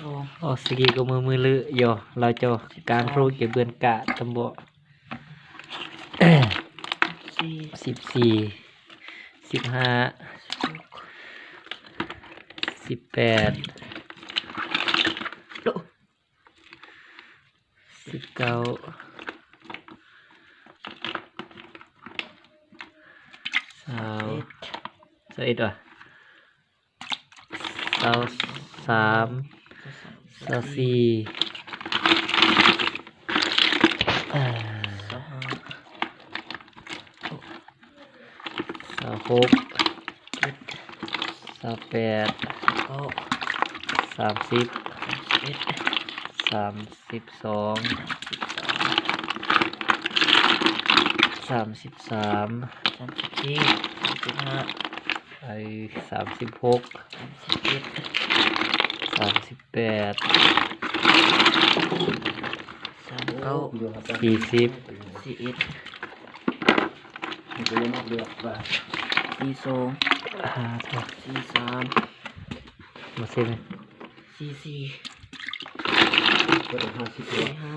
ອອກສະກີກໍມືມືເລີຍ ລາວເຈົ້າການໂທເກັບເບືອນກະຕຳບໍ ສິບສີ່ ສິບຫ້າ ສິບແປດ ສິບເກົ້າ ຊາວ ຊາວເອັດ ຊາວສາມ ຊາວສີ່ ຊາວຫ້າ ຊາວຫົກ ຊາວແປດ ຊາວເກົ້າ ສາມສິບ ສາມສິບເອັດ ສາມສິບສອງ ສາມສິບສາມ ສາມສິບສີ່ ສາມສິບຫ້າ ໄອ້ ສາມສິບຫົກ ສາມສິບເຈັດ ສາມສິບແປດ ສາມເກົ້າ ສີ່ສິບ ສີ່ເອັດ ສີ່ສອງ ຫ້າສິບ ສີ່ສາມ ບໍ່ເຊັນ ສີ່ສີ່ ຫ້າສິບ ສີ່ຫ້າ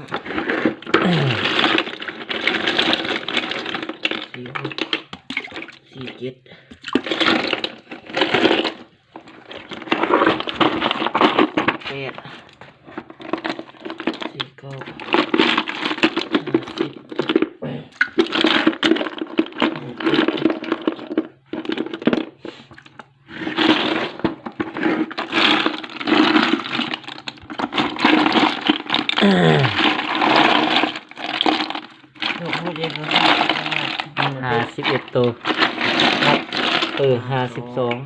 ສີ່ຫົກ ສີ່ເຈັດ ແປດ ສີ່ເກົ້າ ຫ້າສິບ ຫ້າສິບເອັດໂຕ ເອີ ຫ້າສິບສອງ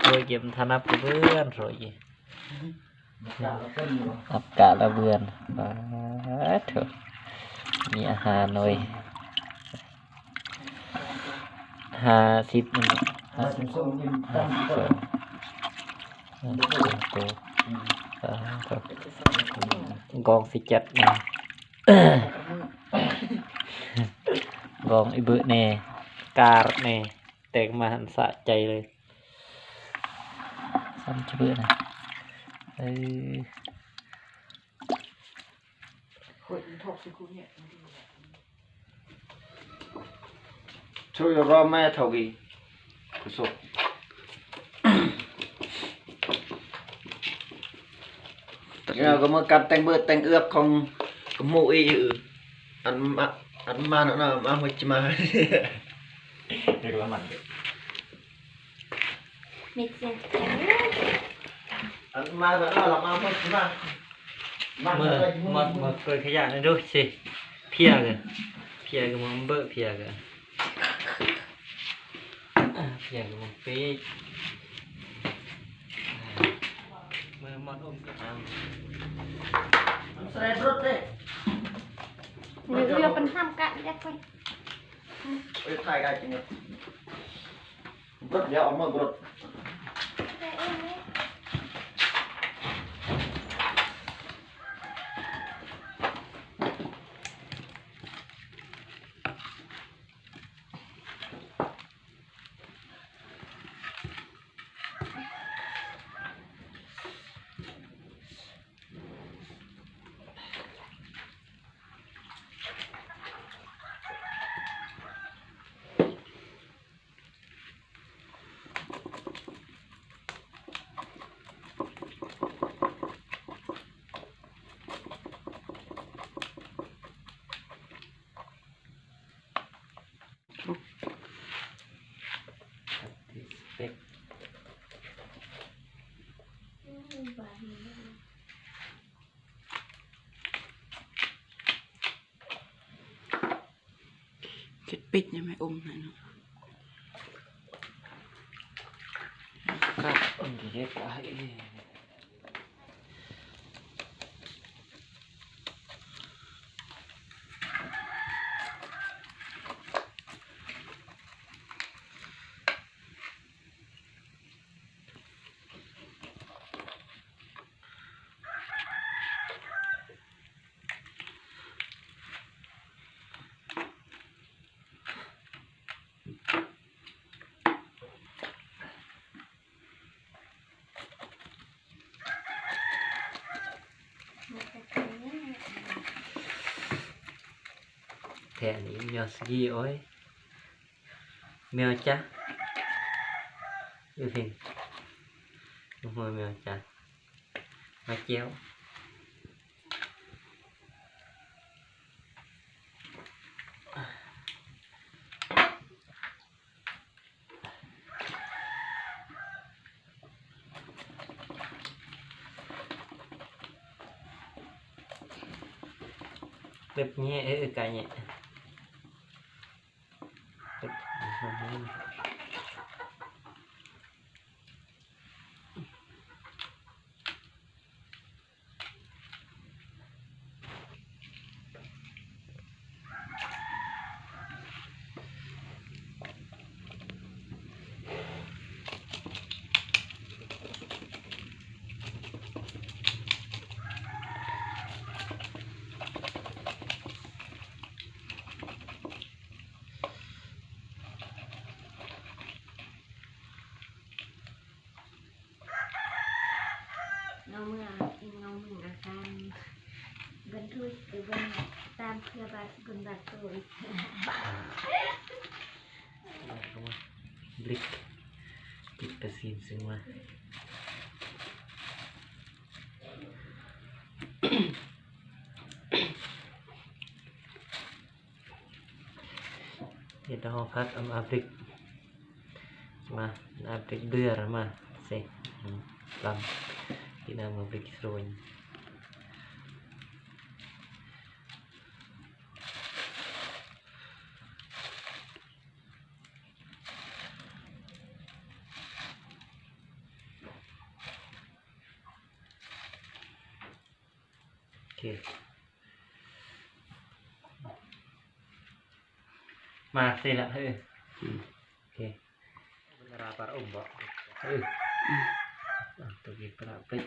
ໂອ້ຍ ເກັບທະນັບເພື່ອນ ໂອ້ຍ ອາກາດລະເບືອນ ປາດໂທ້ ມີອາຫານເວີຍ ຫ້າສິບ ຫ້າສິບສອງ ຫ້າສິບສອງ ຫ້າສິບສອງໂຕ ປາດໂທ້ ກອງຊິຈັດ ກອງອີເບີແດ່ ກາດແດ່ ແຕກມາຫັ້ນສະໃຈເລີຍ ຊ້ຳຈະເບີນະ ເອີ ໂອ້ຍ ມັນຖອກໃສ່ກູນີ້ ໂຊຍ ລໍແມ່ເທົ່າກີ້ ກະສົກ ເອີ ກະມາກັດແຕ່ງເບີແຕ່ງເອືອບຂອງກະໝູອີ່ ອັນມາ ອັນມານະ ມາຫົດຈະມາ ເຮັດລະມັນ ມິດເຊນ ອັນມາແລ້ວລະມາໝົດມາ ມາ ມາເປີດຂະຫຍາກໜ່ອຍດູຊິ ເພຍກະ ເພຍກະມາເບີ ເພຍກະ ອາ ພຽງກັບໝາກເປັດ ອາ ເມື່ອໝົດອົມກະທຳ ມັນສະແລດລົດເດ້ ເຫຼືອປັນທຳກະແຍກໄປ ເອີ ຖ່າຍໄດ້ຈິງ ລົດດຽວເອົາເມືອລົດ.ເຈັດປິດຍັງໄມ່ອົມໃຫ້ເນາະ ກະ ເອີ ເຮັດກະໃຫ້. ແທ້ນີ້ ແມວສະກີ ໂອ້ຍ ແມວຈ້າ ເອີ ເພິ່ນ ໂອ້ໂຫ ແມວຈ້າ ມາແຈ່ວ. ເລັບແຍະ ເອີ ກະແຍະ ເລັບ ເງົາເມືອ ເງົາເມືອອາການບັນທຶກ ຫຼືວ່າຕາມເຄືອບາດ ບຸນບາດໂຕອີກ ບລິກ ກິດປະສິນເຊິ່ງວ່າ ເຮັດໃຫ້ເຮົາພັກອຳ ອາບລິກ ມາ ອາບລິກເບືອມາເຊ ອືມ ລຳ ກິນອຳ ອາບລິກໂຊຍ. ໂອເຄ ມາເສຍລະ ເອີ ອືມ ໂອເຄ ເວລາປາອົມບໍ ເອີ ອືມ ເອົາຕົວນີ້ປາເປັດ.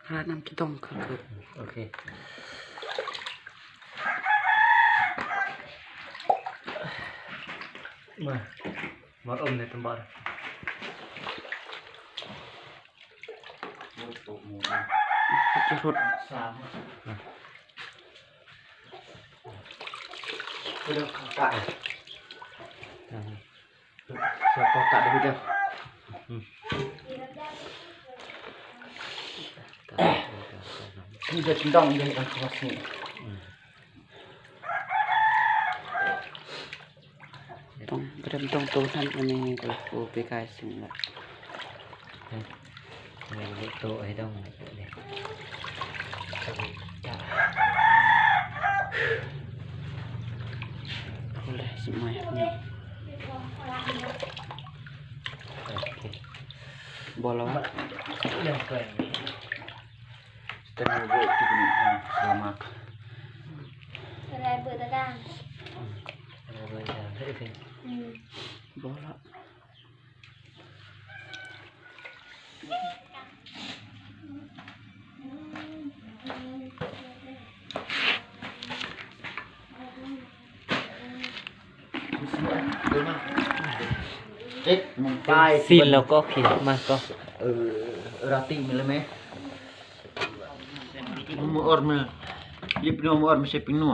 ຫານ້ຳຂີ້ຕົງຄືນ. ໂອເຄ ມາ ມາອົມໃນຕຳບາດ ເຈັດຫົດ ສາມ ເດີ ເຂົ້າກະ ເຂົ້າກະເດີ ອືມ ນີ້ເດີ ກິນດອງເດີ ເຂົ້າມາຊິ ອືມ. ຕ້ອງ ບໍ່ໄດ້ ມັນຕ້ອງໂຕທັນກວ່ານີ້ ໂຕ ໂຕໄປກາຍສິງລະ ເອີ ໂຕໄອ້ດອງນີ້ ໂຕນີ້ ໂອ້ຍ ສະໄໝນີ້ ໂອເຄ ບໍ່ລະວະ ເລື່ອງແປງນີ້ Setengah bubuk tu kena, ha, selamat. Salah buat dagang. Hmm, salah buat dagang. Hmm. Bola. ສິ້ນແລ້ວກໍໂອເຄ ມາກໍ ເອີ ລາຕີມີແລ້ວແມ ມາອອດມາ ເຢັບນົວມາອອດມາເຊັບເປັນນົວ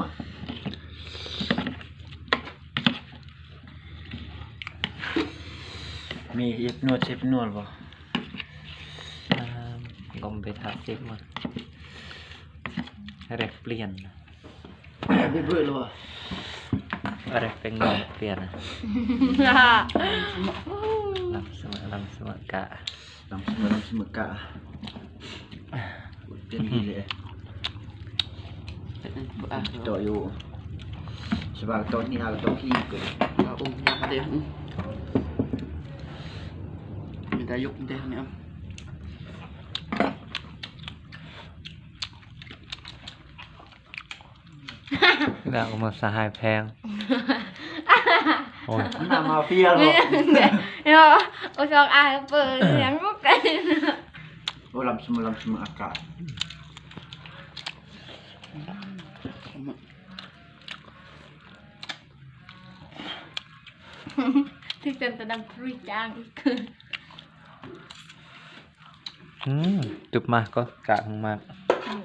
ມີເຢັບນົວເຊັບເປັນນົວບໍ່? ອ່າ ກໍໄປຖ້າເຊັບມາ ແລກປ່ຽນ. ເບີເບີແລ້ວ ອາ ແລກແປງເງິນແລກປ່ຽນນະ ລຳສະເໝີ ລຳສະເໝີກະ ລຳສະເໝີ ລຳສະເໝີກະ ເປັນດີເລີຍ ເຈາະຢູ່ ສະບາຍເຈາະນີ້ ຫາເຈາະຂີ້ເກີດ ອາ ໂອ້ ຍາກເດ້ ອື ມີແຕ່ຍົກເດ້ນີ້ ລາວກໍມາສະຫາຍແພງ ໂອ້ຍ ໜ້າມາເຟຍບໍ່? ເນາະ ໂອ້ ຊອກອາຍເປີດຫຍັງບໍ່ໄກ. ໂອ້ ລຳສະເໝີ ລຳສະເໝີອາກາດ. ຖືກເຕັມຕະດຳ ລຸຍຈ້າງອີກ. ອືມ ຕຶບມາກໍກະລົງມາ. ອືມ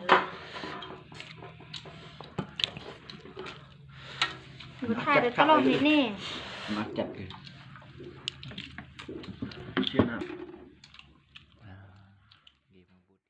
ບໍ່ຖ່າຍໄດ້ຕະຫຼອດນີ້ນີ້. ມາຈັດເລີຍ. ເຊື່ອນະ.